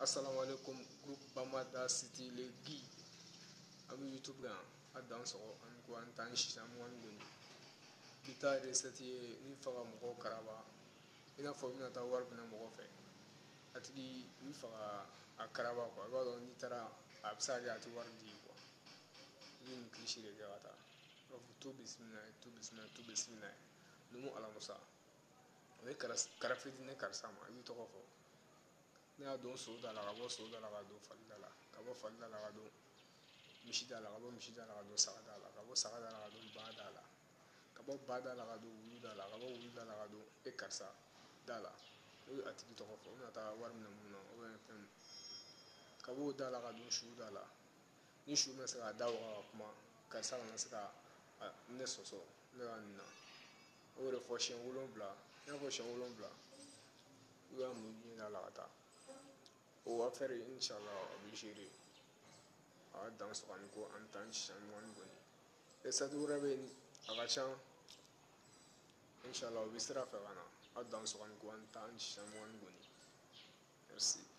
Assalamu alaikum, groupe Bamada City le Guy. An bɛ YouTube kan, a dan sɔgɔ ani ko an t'an sisan mɔgɔni goni. Bi ta recette ye n'i fɛ ka mɔgɔw karaba, i n'a fɔ i bɛna taa wari minɛ mɔgɔ fɛ, a tigi i bɛ fɛ ka a karaba quoi. I b'a dɔn n'i taara a bɛ se ka kɛ a tɛ wari di quoi. I bɛ nin kilisi de kɛ ka taa. I b'a fɔ to bisimila, to bisimila, to bisimila. Numu Alamusa. O ye karafe di ne karisa ma, i b'i tɔgɔ fɔ. Ne y'a don so da la, ka bɔ so da la ka don fali da la, ka bɔ fali da la ka don misi da la, ka bɔ misi da la ka don saga da la, ka bɔ saga da la ka don ba da la, ka bɔ ba da la ka don wulu da la, ka bɔ wulu da la ka don e karisa da la. O ye a tigi tɔgɔ fɔ, o bɛna taa wari minɛ mun na, o bɛ fɛn ka bɔ o da la ka don su da la. Ni su ma se k'a da waga ka kuma, karisa kana se ka ne sɔsɔ ne ka nin na. O yɛrɛ fɔ siɲɛ 7, n y'a fɔ siɲɛ 7, i b'a mun ɲɛ da la ka taa. O affaire inchallah a bɛ gérer. A ka dan sɔgɔ ani ko an t'an sisan mɔgɔni goni. Recette wɛrɛ bɛ yen, a ka ca, inchallah o bɛ sira fɛ ka na. A dan sɔgɔ ani ko an t'an sisan mɔgɔni goni. Merci.